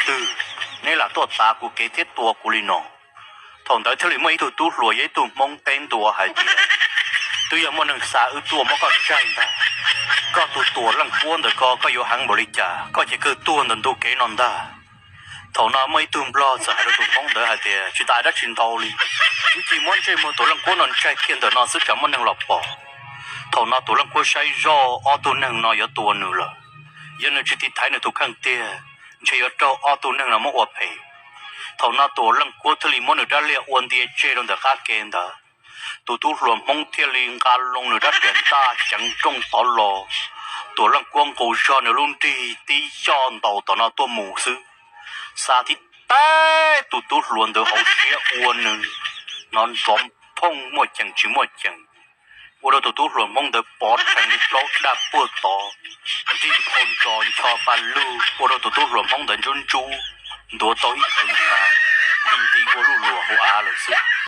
twg, neb lam tuaj tav kuv kev thiab tua kuv li no. Thaum ntawd thiaj li muaj ib tug tub hluas yog ib tug Hmoob teb ntua hais tias, twb yog muaj neeg xa wb tuaj muab koj ntsaig ntag. Koj tus Tuam Leej Kuab ntawd ko koj yuav heev npaum li cas koj ces kawg tuag ntawm ntu kev no ntag. Thaum no muaj ib tug Nplog txawm hais rau tus Hmoob ntawd hais tias, tsis tas dab tsi ntau li, wb cia muab ntsej muag Tuam Leej Kuab no ntsaig kiag ntawm no xwb tsam muaj neeg los pom. Thaum no Tuam Leej Kuab saib zoj ob tug neeg no yuav tua nws lawm, yog nws tsis tiv thaiv nws tus kheej tiag, ntshe yuav raug ob tug neeg no muab ua phem. Thaum no Tuam Leej Kuab thiaj li muab nws rab liag ua ntia tseg rau ntawm qab ke ntawd. Tus tub hluas Hmoob thiaj li nqa loo nws rab riam ntaj ceev nrooj tod los, Tuam Leej Kuab nqus zog nws lub nrig tib yoj ntaus tom no tuaj mus xwb, xa tib teg tus tub hluas ntawd hauv siab ua nws hnov nrov phooj muaj ceem tsis muaj ceem, ua rau tus tub hluas Hmoob ntawd pov rhees li plaub daj puag tod, nrig phau ntso ncho pa lug ua rau tus tub hluas Hmoob ntawd ntsub ntsub, ntuav tau ib teg nrad, nti nti ua luj luas hauv av lawm xwb.